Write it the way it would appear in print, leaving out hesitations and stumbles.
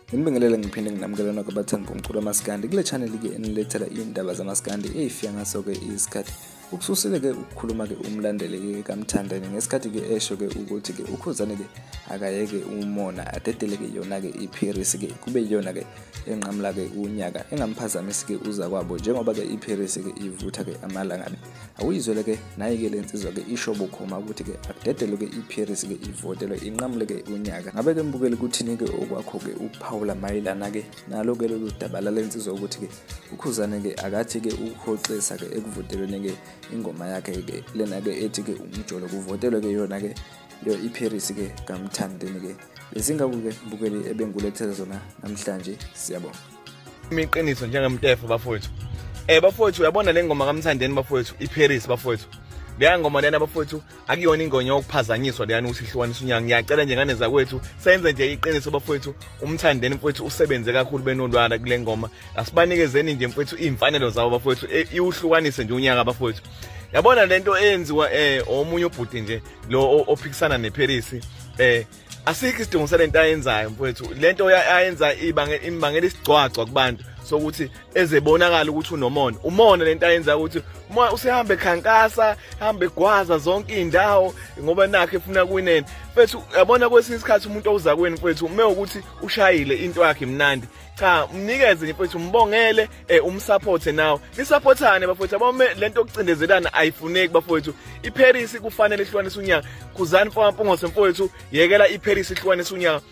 Nginibingelele ngiphinde nginamukele nonke abathandi bomculo wamaskandi kule channel ke enilethela indaba zamaskandi ey'fika ngaso-ke isikhathi. Ukususile-ke ukukhuluma-ke umlandeli-ke kaMthandeni ngesikhathi-ke esho-ke ukuthi-ke uKhuzani-ke akayeke umona adedele-ke yona-ke iParis-ke kube yiyona-ke enqamula-ke unyaka engamphazamisi-ke uzakwabo njengoba-ke iParis-ke ivutha-ke amalangabi. Awuyizwele-ke nayi-ke le nsizwa-ke isho bukhoma ukuthi-ke akudedelwe-ke iParis-ke ivotelwe inqamule-ke unyaka. Ngabe-ke mbukeli kuthini-ke okwakho-ke ukuphawula mayelana-ke nalo-ke lolu daba lale nsizwa ukuthi-ke uKhuzani-ke akathi-ke ukuhoxisa-ke ekuvotelweni-ke ingoma yakhe-ke lena-ke ethi-ke umjolo kuvotelwe-ke yona-ke yo iParis-ke kaMthandeni-ke. Bezingaku-ke mbukeli ebengulethela zona namhlanje, siyabonga. Imiqiniso njengemtefo bafowethu. Bafowethu uyabona le ngoma kaMthandeni bafowethu iParis bafowethu. Leya ngoma lena bafowethu akuyona ingoma yokuphazanyiswa leyana ukuthi ihlukanise unyaka. Ngiyacela nje ngane zakwethu senze nje iqiniso bafowethu, uMthandeni mfowethu usebenze kakhulu benolwala kule ngoma. Asibanikezeni nje mfowethu iy'mfanelo zabo bafowethu, iwuhlukanise nje unyaka bafowethu. Yabona lento eyenziwa omunye ubhuti nje lo ophikisana neParis, asikho isidingo salento ayenzayo mfowethu. Lento ayenza imbangela isigcwagcwa kubantu sokuthi ezebonakala ukuthi unomona. Umona lento ayenza ukuthi usehambe ekhankasa, hambe egwaza zonke iy'ndawo ngoba nakho efuna kuwinene. Mfethu yabona kwesinye isikhathi umuntu oza kuwena mfethu ume ukuthi ushayile into yakhe imnandi. Cha, umnikeze nje mfethu, umbongele, umsupporte nawe. Nisupportane bafowethu, abome lento yokucindezelana ayifuneki bafowethu. iParis kufanele ihlukanise unyaka. Khuzani mfowethu, yekela iParis ihlukanise unyaka.